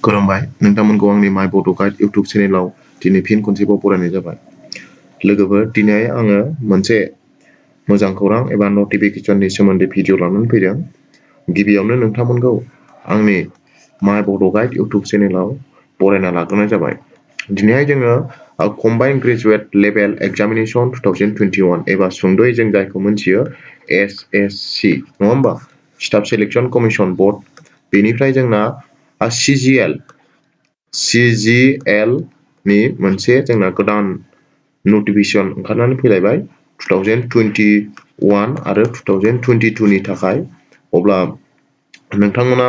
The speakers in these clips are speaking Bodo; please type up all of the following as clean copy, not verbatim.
खुलुमबाय नोंथांमोनखौ आंनि माय बड' गाइड इउटुब चेनेलाव दिनै फिन खनसेबाव बरायनाय जाबाय। लोगोफोर दिनै आङो मोनसे मोजां खौरां एबा नटिफिकेसननि सोमोन्दै भिडिअ लानानै फैदों। गिबियावनो नोंथांमोनखौ आंनि माय बड' गाइड इउटुब चेनेलाव बरायना लाग्रोनाय जाबाय। दिनैहाय जोङो कम्बाइन्ड ग्रेजुवेट लेभेल एग्जामिनेसन 2021 एबा सुंद'यै जों जायखौ मोनथियो SSC नङा होमबा स्टाफ सेलेक्शन कमिशन बर्ड बेनिफ्राय जोंना CGL नि मोनसे जोंना गोदान नटिफिकेसन ओंखारनानै फैलायबाय 2021 आरो 2022 नि थाखाय। अब्ला नोंथांमोना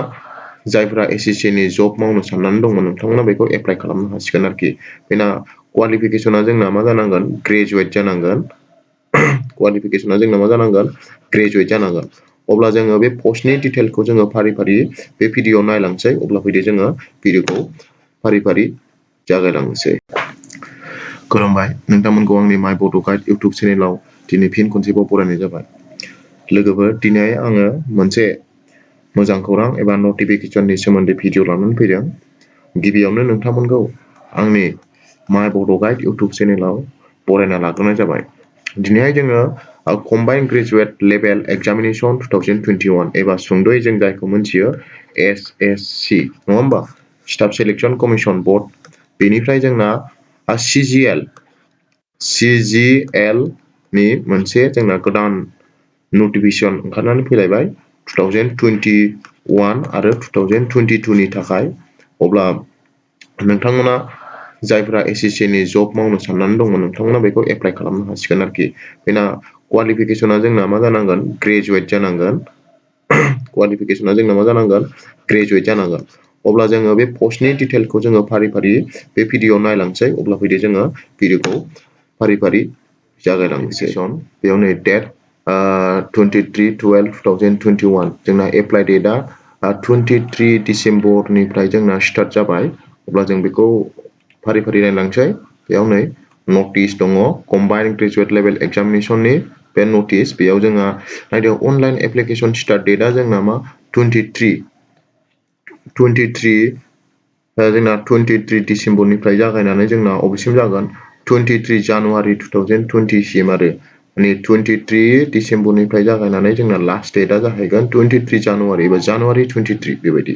जायफ्रा SSC नि जब मावनो साननानै दंमोन नोंथांमोना बेखौ एप्लाइ खालामनो हासिगोन आरोखि। बेना क्वालिफिकेसना जोंना मा जानांगोन ग्रेजुवेट जानांगोन। क्वालिफिकेसना जोंना मा जानांगोन ग्रेजुवेट जानांगोन। अब्ला जोङो बे पस्टनि डिटेलखौ जोङो फारि फारि बे भिडिअ नायलांसै। अब्ला फैदो जोङो भिडिअखौ फारि फारि जागायलांनोसै। खुलुमबाय नोंथांमोनखौ आंनि माय बड' गाइड इउटुब चेनेलाव दिनै फिन खनसेबाव बरायनाय जाबाय। लोगोफोर दिनै आङो मोनसे मोजां खौरां एबा नटिफिकेसननि सोमोन्दै भिडिअ लानानै फैदों। गिबियावनो नोंथांमोनखौ आंनि माय बड' गाइड इउटुब चेनेलाव बरायना लाग्रोनाय जाबाय। दिनैहाय जोङो कम्बाइन्ड ग्रेजुवेट लेभेल एग्जामिनेसन 2021 एबा सुंद'यै जों जायखौ मोनथियो SSC नङा होमबा स्टाफ सेलेक्शन कमिशन बर्ड बेनिफ्राय जोंना CGL नि मोनसे जोंना गोदान नटिफिकेसन ओंखारनानै फैलायबाय 2021 आरो 2022 नि थाखाय। अब्ला नोंथांमोना जायफ्रा SSC नि जब मावनो साननानै दंमोन नोंथांमोना बेखौ एप्लाइ खालामनो हासिगोन आरोखि। बेना क्वालिफिकेसना जोंना मा जानांगोन ग्रेजुवेट जानांगोन। क्वालिफिकेसना जोंना मा जानांगोन ग्रेजुवेट जानांगोन। अब्ला जोङो बे पस्टनि डिटेलखौ जोङो फारि फारि बे भिडिअ नायलांसै। अब्ला फैदो जोङो भिडिअखौ फारि फारि जागायलांनोसै। बेयाव नै डेट 23/12/2021 जोंना एप्लाइ डेटआ 23 डिसेम्बरनिफ्राय जोंना स्टार्ट जाबाय। अब्ला जों बेखौ फारि फारि नायलांसै। बेयाव नै नटिस दङ कम्बाइन्ड ग्रेजुवेट लेभेल एग्जामिनेसननि बे नटिस बेयाव जोंहा नायदो अनलाइन एप्लिकेसन स्टार्ट डेटआ जोंना मा 23 जोंना 23 डिसेम्बरनिफ्राय जागायनानै जोंना अबेसिम जागोन 23 जानुवारि 2020 सिम आरो माने 23 डिसेम्बरनिफ्राय जागायनानै जोंना लास्ट डेटआ जाहैगोन 23 जानुवारि एबा जानुवारि 23 बेबायदि।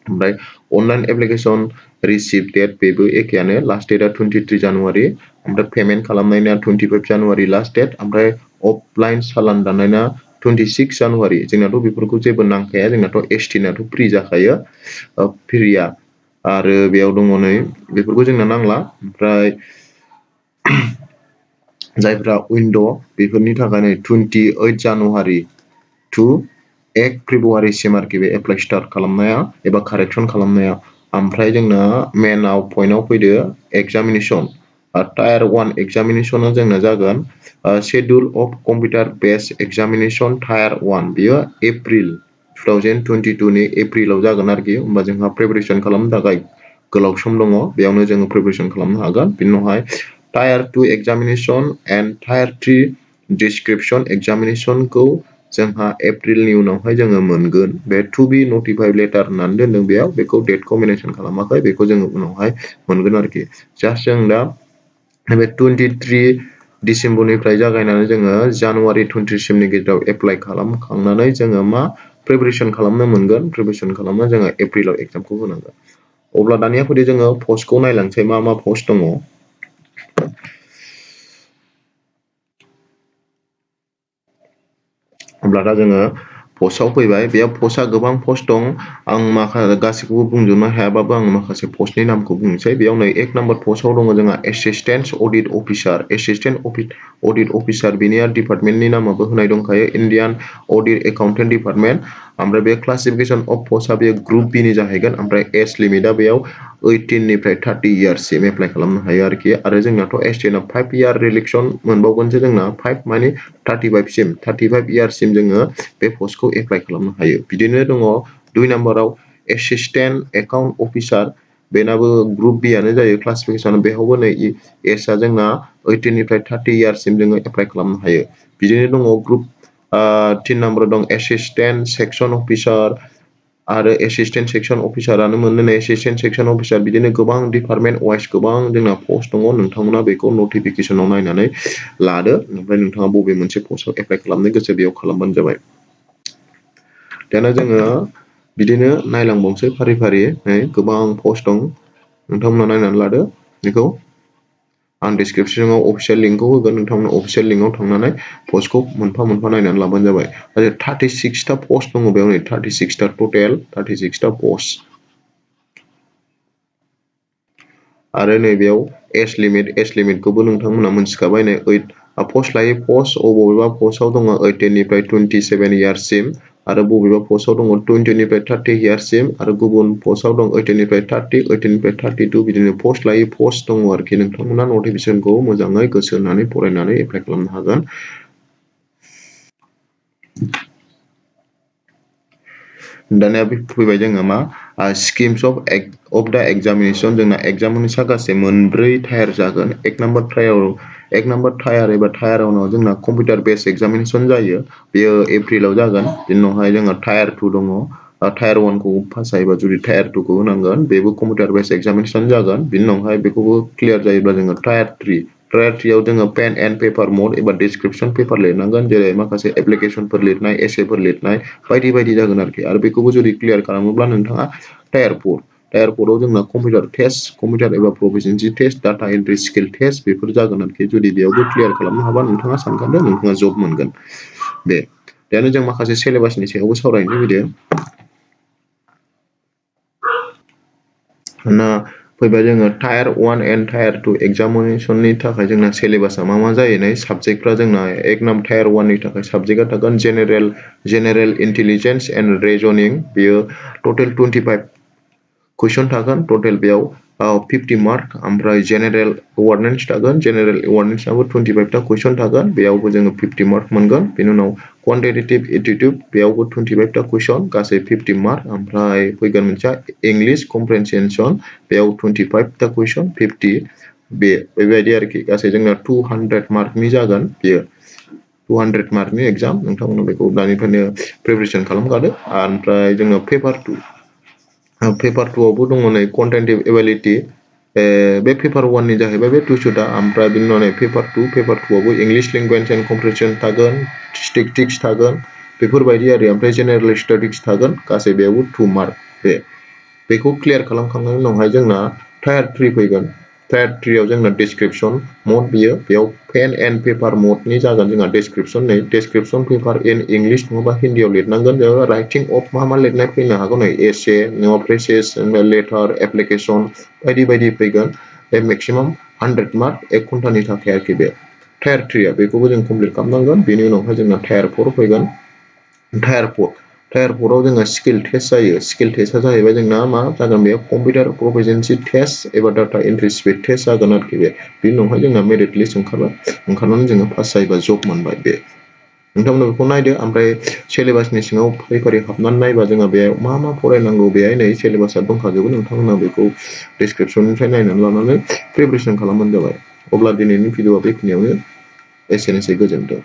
ओमफ्राय अनलाइन एप्लिकेसन रिसिभ डेट बेबो एखेयानो लास्ट डेटआ 23 जानुवारि ओमफ्राय पेमेन्ट खालामनायना 25 जानुवारि लास्ट डेट ओमफ्राय अफलाइन सालान दाननायना 26 जानुवारि जोंनाथ' बेफोरखौ जेबो नांखाया जोंनाथ' ST नाथ' फ्रि जाखायो फ्रिया आरो बेयाव दङ नै बेफोरखौ जोंना नांला। ओमफ्राय जायफ्रा उइन्ड' बेफोरनि थाखाय नै 28 जानुवारि टु 1 फेब्रुवारिसिम आरोखि बे एप्लाइ स्टार्ट खालामनाया एबा कारेक्सन खालामनाया। ओमफ्राय जोंना मेनाव पइन्टआव फैदो एग्जामिनेसन टायार 1 एग्जामिनेसना जोंना जागोन schedule of computer based examination tier 1 बेयो एप्रिल 2022 नि एप्रिलाव जागोन आरोखि। होमबा जोंहा प्रिपारेसन खालामनो थाखाय गोलाव सम दङ बेयावनो जोङो प्रिपारेसन खालामनो हागोन। बिनि उनावहाय टायार 2 एग्जामिनेसन एन्ड टायार 3 डिसक्रिपसन एग्जामिनेसनखौ जोंहा एप्रिलनि उनावहाय जोङो मोनगोन। बे टु बि नटिफाइड लेटार होननानै दोनदों बेयाव बेखौ डेटखौ मेनसन खालामाखै बेखौ जोङो उनावहाय मोनगोन आरोखि। जास्ट जों दा बे 23 डिसेम्बरनिफ्राय जागायनानै जोङो जानुवारि 23 सिमनि गेजेराव एप्लाइ खालामखांनानै जोङो मा प्रिपारेसन खालामनो मोनगोन। प्रिपारेसन खालामना जोङो एप्रिलाव एग्जामखौ होनांगोन। अब्ला दानिया फैदो जोङो पस्टखौ नायलांसै मा मा पस्ट दङ। अब्ला दा जोङो पस्टआव फैबाय बेयाव पस्टआ गोबां पस्ट दं आं माखासे गासैखौबो बुंजोबनो हायाबाबो आं माखासे पस्टनि नामखौ बुंनोसै। बेयाव नै 1 नाम्बार पस्टआव दङ जोंहा assistant audit officer assistant audit officer बेनिया डिपार्टमेन्टनि नामाबो होनाय दंखायो इण्डियान अडिट एकाउन्टेन्ट डिपार्टमेन्ट। ओमफ्राय बे क्लासिफिकेसन अफ पस्टआ बेयो ग्रुप बि नि जाहैगोन। ओमफ्राय एज लिमिटआ बेयाव 18 निफ्राय 30 इयार्ससिम एप्लाइ खालामनो हायो आरोखि। आरो जोंनाथ' ST ना 5 इयार रिलेक्सन मोनबावगोनसो जोंना 5 माने 35 सिम 35 इयार्ससिम जोङो बे पस्टखौ एप्लाइ खालामनो हायो। बिदिनो दङ 2 नाम्बाराव एसिस्टेन्ट एकाउन्ट अफिसार बेनाबो ग्रुप बि आनो जायो क्लासिफिकेसन बेयावबो नै एजआ जोंना 18 निफ्राय 30 इयार्ससिम जोङो एप्लाइ खालामनो हायो। बिदिनो दङ ग्रुप 3 नाम्बाराव दं एसिस्टेन्ट सेक्सन अफिसार आरो एसिस्टेन्ट सेक्सन अफिसारानो मोननो एसिस्टेन्ट सेक्सन अफिसार बिदिनो गोबां डिपार्टमेन्ट वाइज गोबां जोंना पस्ट दङ नोंथांमोना बेखौ नटिफिकेसनाव नायनानै लादो ओमफ्राय नोंथाङा बबे मोनसे पस्टआव एप्लाइ खालामनो गोसो बेयाव खालामबानो जाबाय दाना जोङो बिदिनो नायलांबावसै फारि फारि गोबां पस्ट दं नोंथांमोना नायनानै लादो बेखौ आं डिसक्रिपसनाव अफिसियेल लिंकखौ होगोन नोंथांमोना अफिसियेल लिंकआव थांनानै पस्टखौ मोनफा मोनफा नायनानै लाबानो जाबाय आरो 36टा पस्ट दङ बेयाव नै 36टा टटेल 36टा पस्ट आरो नैबेयाव एज लिमिटखौबो नोंथांमोना मोनथिखाबाय नै पस्ट लायै पस्ट बबेबा पस्टआव दङ 18निफ्राय 27 इयार्ससिम आरो बबेबा पस्टआव दङ 20निफ्राय 30 इयार्ससिम आरो गुबुन पस्टआव दं 18निफ्राय 30 18निफ्राय 32 बिदिनो पस्ट लायै पस्ट दङ आरोखि नोंथांमोना नटिफिकेसनखौ मोजाङै गोसो होनानै फरायनानै एप्लाइ खालामनो हागोन दानिया फैबाय जोङो मा स्किम्स अफ दा एग्जामिनेसन जोंना एग्जामिनेसना गासै मोनब्रै टायार जागोन एक नाम्बार टायार एबा टायार उनाव जोंना कम्पिउटार बेस एग्जामिनेसन जायो बेयो एप्रिलाव जागोन बिनि उनावहाय जोंहा टायार 2 दङ टायार 1खौ पास जायोबा जुदि टायार 2खौ होनांगोन बेबो कम्पिउटार बेस एग्जामिनेसन जागोन बिनि उनावहाय बेखौबो क्लियार जायोब्ला जोङो टायार 3 आव जोङो पेन एन्ड पेपार मड एबा डिसक्रिपसन पेपार लिरनांगोन जेरै माखासे एप्लिकेसनफोर लिरनाय एसेफोर लिरनाय बायदि बायदि जागोन आरोखि आरो बेखौबो जुदि क्लियार खालामोब्ला नोंथाङा टायार 4 आव जोंना कम्पिउटार एबा proficiency test data entry skill test बेफोर जागोन आरोखि जुदि बेयावबो क्लियार खालामनो हाबा नोंथाङा सानखादो नोंथाङा जब मोनगोन बे दानो जों माखासे सिलेबासनि सायावबो सावरायनो फैदो ना फैबाय जोङो टायार 1 एन्ड टायार 2 एग्जामिनेसननि थाखाय जोंना सिलेबासा मा जायो नै साबजेक्टफ्रा जोंना एक नाम्बार टायार 1 नि थाखाय साबजेक्टआ थागोन जेनेरेल इन्टेलिजेन्स एन्ड रिजनिं बेयो टटेल 25 कुइसन थागोन टटेल बेयाव 50 मार्क ओमफ्राय जेनेरेल एवारनेस थागोन जेनेरेल एवारनेसआबो 25टा कुइसन थागोन बेयावबो जोङो 50 मार्क मोनगोन बेनि उनाव क्वान्टिटेटिभ एटिट्युड बेयावबो 25टा कुइसन गासै 50 मार्क ओमफ्राय फैगोन मोनसेया इंलिश कम्प्रिहेनसन बेयाव 25टा कुइसन 50 बेबायदि आरोखि गासै जोंना 200 मार्कनि जागोन बेयो 200 मार्कनि एग्जाम नोंथांमोना बेखौ दानिफ्रायनो प्रिपेरेसन खालामखादो ओमफ्राय जोङो पेपार 2 आवबो दङ नै कन्टेन्टिभ एबिलिटि बे पेपार 1 नि जाहैबाय बे 200टा ओमफ्राय बिनि उनाव पेपार 2 आवबो इंलिश लेंगुवेज एन्ड कम्प्रिहेनसन थागोन स्टेटिस्टिक्स थागोन बेफोरबायदि आरो ओमफ्राय जेनेरेल स्टाडिस थागोन गासै बेयावबो 2 मार्क बेखौ क्लियार खालामखांनायनि उनावहाय जोंना टायार 3 फैगोन टायार 3 आव जोंना डिसक्रिपसन मड बियो बेयाव पेन एन्ड पेपार मडनि जागोन जोंहा डिसक्रिपसन पेपार इन इंलिश नङाबा हिन्दीयाव लिरनांगोन जोङो राइटिं अफ मा लिरनाय फैनो हागौ नै एसे नङाबा प्रेसेस लेटार एप्लिकेसन बायदि बायदि फैगोन बे मेक्सिमाम 100 मार्क 1 घन्टानि थाखाय आरोखि बे टायार 3 बेखौबो जों कमप्लिट खालामनांगोन बेनि उनावहाय जोंना टायार 4 फैगोन टायार 4 आव जोंहा स्किल टेस्ट जायो स्किल टेस्टआ जाहैबाय जोंना मा जागोन बेयो कम्पिउटार प्रफिसियेन्सि टेस्ट एबा डाटा एन्ट्रि स्पिड टेस्ट जागोन आरोखि बेनि उनावहाय जोंना मेरिट लिस्ट ओंखारनानै जोङो पास जायोबा जब मोनबाय बे नोंथांमोना बेखौ नायदो ओमफ्राय सिलेबासनि सिङाव फारि फारि हाबनानै नायबा जोंहा बेयाव मा फरायनांगौ बेहाय नै सिलेबासा दंखाजोबो नोंथांमोना बेखौ डिसक्रिपसननिफ्राय नायनानै लानानै प्रिपेरेसन खालामबानो जाबाय अब्ला दिनैनि भिडिअआ बेखिनियावनो एसेनोसै गोजोनथों